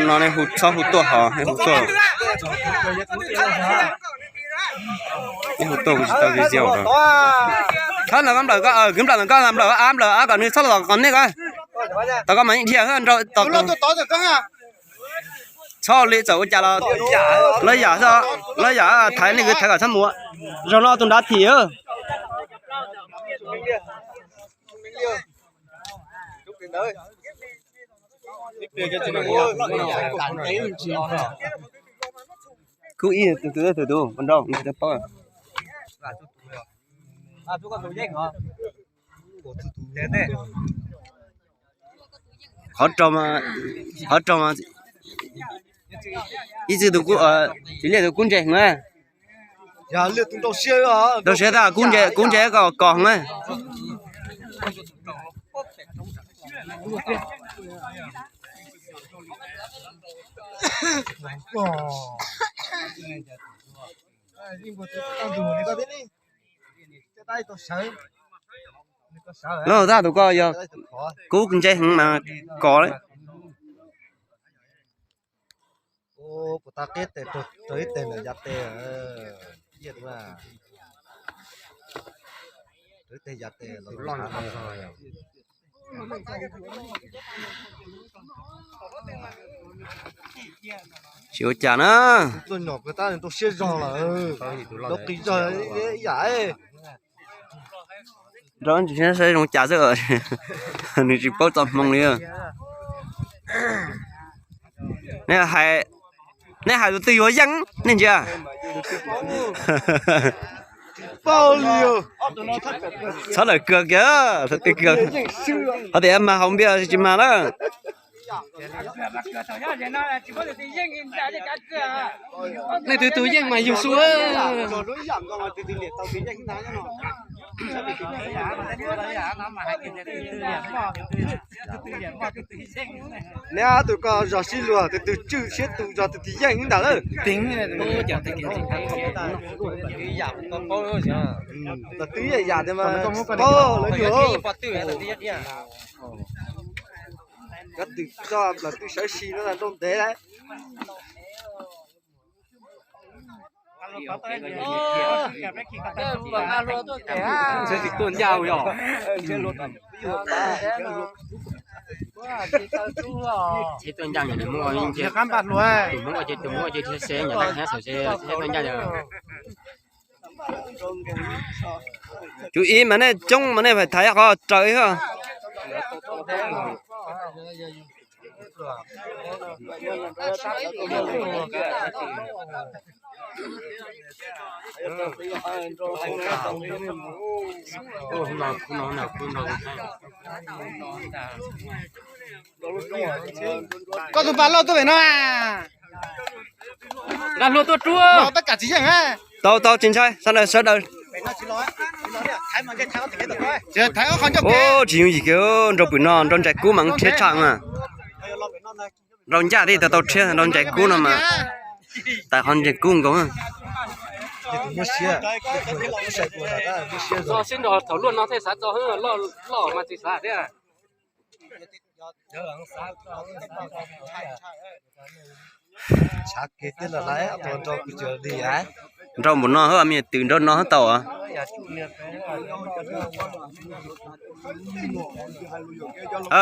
No nej hu txhob hu tuaj hos, nej hu tuaj. Nej hu tuaj kuv tsis tau video os. Thab ntawm koj nplawm koj, kwv nplawm ntawm koj, nplawm koj ab, nplawm ab kom nws txhob los kom nej koj. Tau koj mas yeej dhia nrau. Txhob li txawm ua cas los lawv yam xwb, lawv yam thaiv nej kwv thaiv kom txhob mus. Zaum no tus nrad thim. Kub ib tus tus tus tus nrau paub. Qhov raug mas, qhov raug mas ib txwm tus, txiv liaj tus kub ntse heev na. Rau siab tab kub ntse, kub ntse kom kos heev na. Lawv tab tus koj yog kub ntse heev mas kos. Puas tau qib tes rau ib teg ntawm yav tes, ib teg yav tes los. Tsis ua cas na. Tuaj nyom kawg tab rau siab zog lawm, lawv qis zog ib yam. Nrau tsis saib zoo cas xwb, nws tsis paub txoj hmoo li. Nej hais tus twg yuav yeej nej ntsia. Txhob lawm kawg kiag, txhob twb kawg. Qhov tias mag haus npias tsis mag na. Nej twb tus yeej mas yug xu. Neb ob tug koj zog sib luag, tus twg tswj siab tus zog tus twg yeej ntag lawm. Tus twg yeej yam tias mas paub lawv yug. Koj twg txoj plaws twb sawv si no nrau ntev lawm. Tuaj ncaj yog. Tuaj ncaj, tus Hmoob ces tus Hmoob ces thiaj se nyam laj hab xaum se tuaj ncaj yog. Tswv ib mas nej coob mas nej fais thaiv qhov raws ib. Koj tus pas loj tuaj pem no. Dag hlua tuaj rub. Tau tau tsis ntshai, sawv daws sawv daws. Tsis yooj yim kiag, nrau pwm no nrau ntsais kub mas rhiab tshaj na. Nrau ncaj thiaj tau rhiab, nrau ntsais kub no mas tais qhov ntsais kub nkaus. Txog sib nrog thaum luaj no thiaj xav txog, loj mas tsis xav thiab. Nrau npaum no, me twm nrau no tau.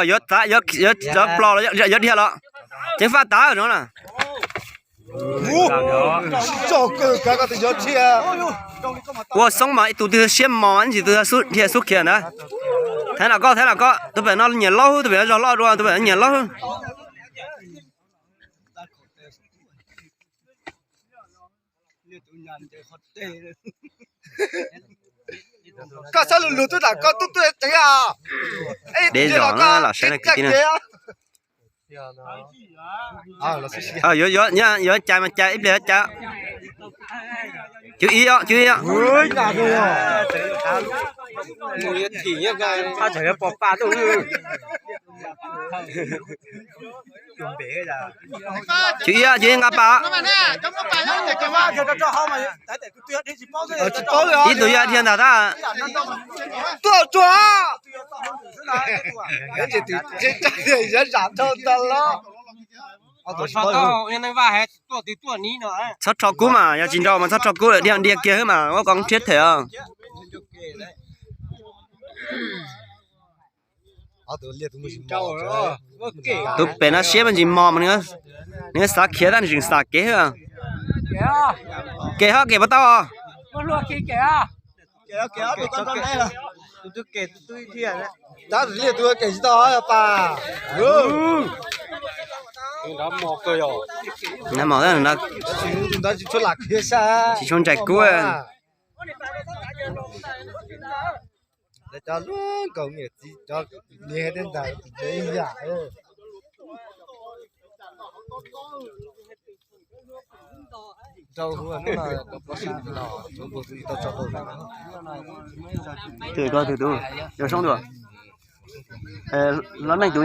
Yuav txav, yuav plos los yuav dhia los. Ceev faj tav no na. Ua xoob mas ib tug twg siab mos ntsis tus dhia xub khiav ntawd. Thaib los koj, thaib los koj, tus pem no nyiam laub, tus pem no zog loj dua, tus pem no nyiam laub. Koj txhob lug lug twb tam koj tub tub tseev os. Deb zog na, los saib na kwv tij na. Yuav cais mas cais, ib pliag yuav cais. Cwb ib, cwb ib. Chwv ib, chwv ib nqa pas. Ib tug yog dhia ntag tab. Tuaj tsuag. Txhob rho kub mas, yog tsis nrau mas txhob rho kub, dhia dhia kiag xwb mas, ua koob rhiab them os. Tus pem no siab me ntsis mos mas nws xav khiav tab nws tseem xam kev xwb. Kem ho kem puas tau os? Tab tus liaj tus kem tsis tau yog pas. Ntawd tsis tshua lam khiav sab. Tsis tshua ntsais kub. Cov lub nkaus niam txiv cov niag tej ntawd ntev yam. Twg ko twg tus, yog soob dua. Lov neej tus,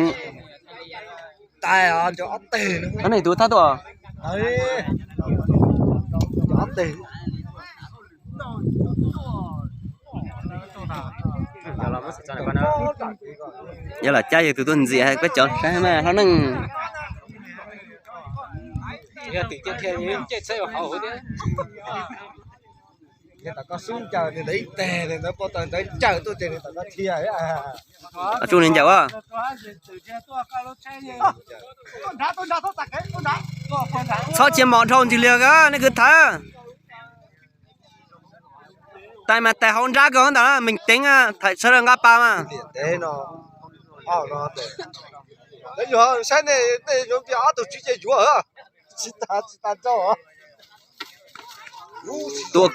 lov neej tus thab tuaj. Yog lam cab yog tus tuaj ntxias peb cov saib mas hlob neej. Tsuj li ncaws a. Txhob cia mos dhau ntsis liag, nej kwv thawj. Tais mas tais hauv nrab kawg ntawd, meem teev, thawm sawv daws nqa pas mas. Saib nej, nej yuav npias ob tug tswv ces yuav. Tsis tas, tsis tas rau. Tua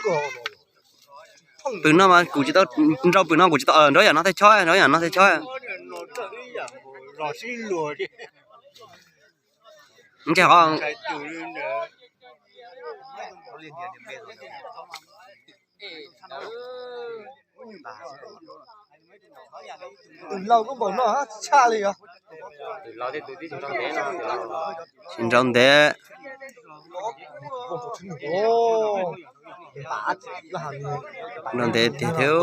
pwg no mas kuv tsis tau, nrau pwg no kuv tsis tau, nrau yam no thiaj chob, nrau yam no thiaj chob. Ntse ho. Tus laus koj npaum no tshaj li os. Tsis nrau ntev. Nrau ntev tiag thiab.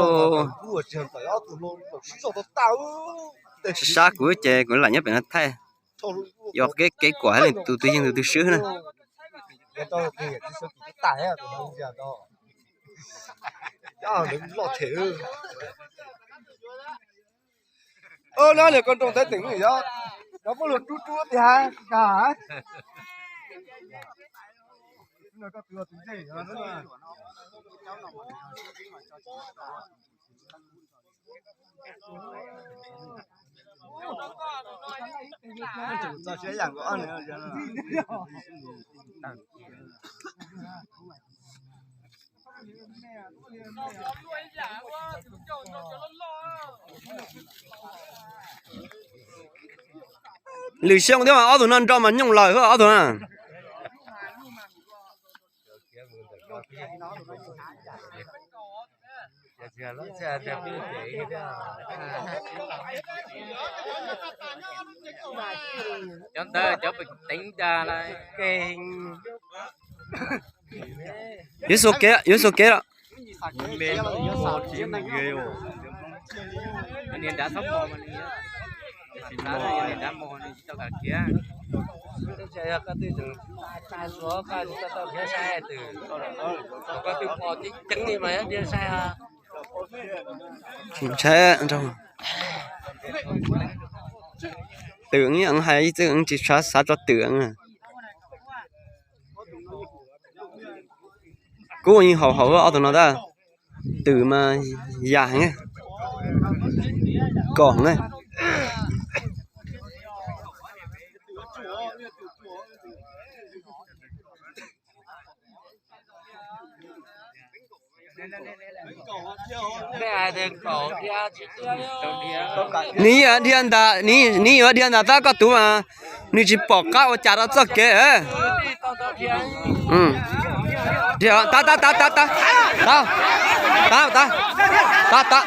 Sab sab kuv ces kuv lam nyob pem no thaij. Yog kev, kev kuam hais li tus twg yeej tus twg swb na. Loj them. No niam koj nroo ntawd teem yog, no muab luag rub rub tiag. Lwm xyoo thiab mas ob tug no nrau mas nyooj lawm ob tug na. Cov ntawd cov pem teev tas lawm. Yuav xuas kev, yuav xuas kev lawm. Tsis ntshai, twm hais txwj tsis xav xav tso twm. Kub yeej haum haum ob tug no tab. Twm mas yam heev, kom heev. Nws yuav dhia ntawm, nws yuav dhia ntawm tab koj tus mas nws tsis pom qab ua cas rau txoj kev. Tab tab tab tab tab tab tab tab tab.